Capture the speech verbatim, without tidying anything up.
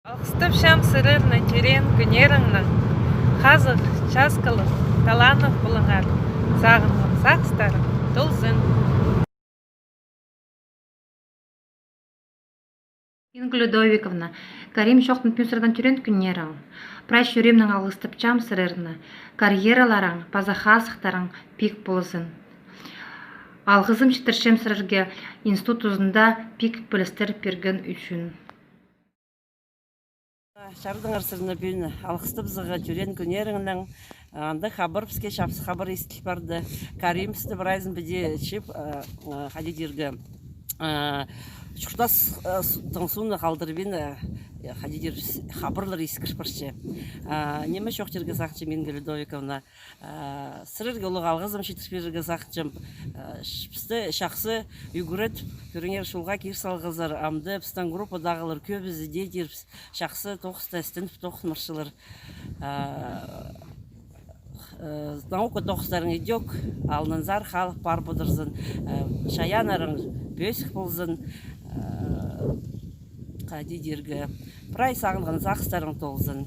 Алғыстапчам сірерні тӧреен кӱннеріңнең. Хазых, часкалығ, таланнығ полыңар. Сағынған сағыстарың толзын. Инга Людовиковна, Карим чоохтанып пирген сірернің тӧреен кӱннерің. Прай чӱреемнең алғыстапчам сірерні. Карьераларың паза хазыхтарың пик ползын. Алғызым читірчем сірерге институт тузында пик пілістер пирген ӱчӱн. Чарыдыңар сірерні пӱӱн алғыстабызарға тӧреен кӱннеріңнең. Андағ хабар піске чапсых хабар истіл парды. Карим пісті прайзын піди чіп, хайди тирге, чуртас тың суны халдырбин, хайди тир, хабарлар искір парча. Ниме чоохтирға сағынчам, Инга Людовиковна. Сірерге улуғ алғызым читір пирерге сағынчам. Пісті чахсы ӱгретіп, кӧріңер, чолға кир салғазар. Амды пістің группадағылар кӧбізі дее тирбіс, чахсы тоғыста істеніп тоғынмарчалар. Наука тоғыстарың идӧк алнынзар халып пар подырзын. Чайааннарың пӧзік ползын. Хайди тирге, прай сағынған сағыстарың толзын.